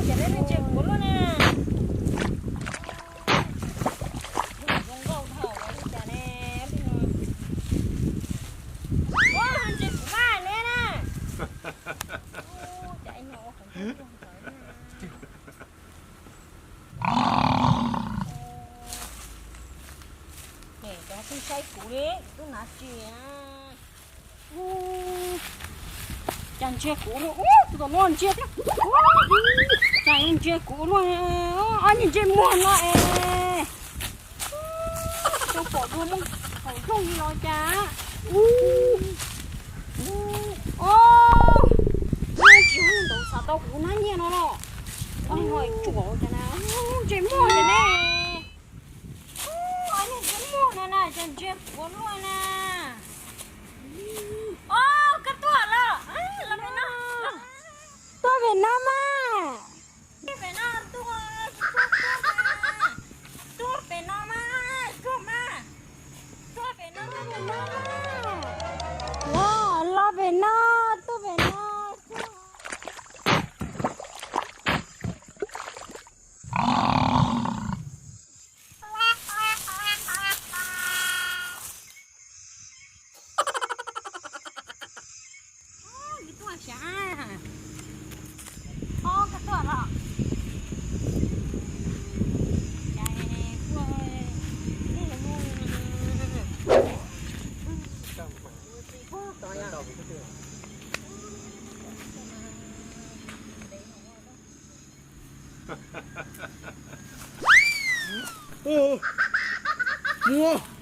Ces nej ntsia kuv luaj na. Zoo nkauj dhau li cas ne, li no. Ua ntsia kuv mas ne na. Ua cas ib nyuag ua qhov ncauj tuag ntawd na. Cov tub saib kuv li, tub hnav tsis. Cas ntsia kuv luaj, ub, tus tom no ntsia thiab. Cas ntsia kuv luaj, ob niag ntsej muag no es. Cov pom dua muaj qhov rooj li los cas. Ub, ub, o, tsis ntawd xav tau kuv hnab nyiaj no los. Oj, tsuam cas na, ub, ntsej muag cas ne. Ub, ob niag ntsej muag no na, cas ntsia kuv luaj na. Ob, koj tuaj los, los pem no. Tuaj pem no mas. Tuaj pem no, tuaj, tuaj mas. Tuaj pem no mas, tuaj mas. Tuaj pem no, tuaj pem no mas. Los, los pem no, tuaj pem no. Tuaj xyov. Ob, koj tuaj los. Mus.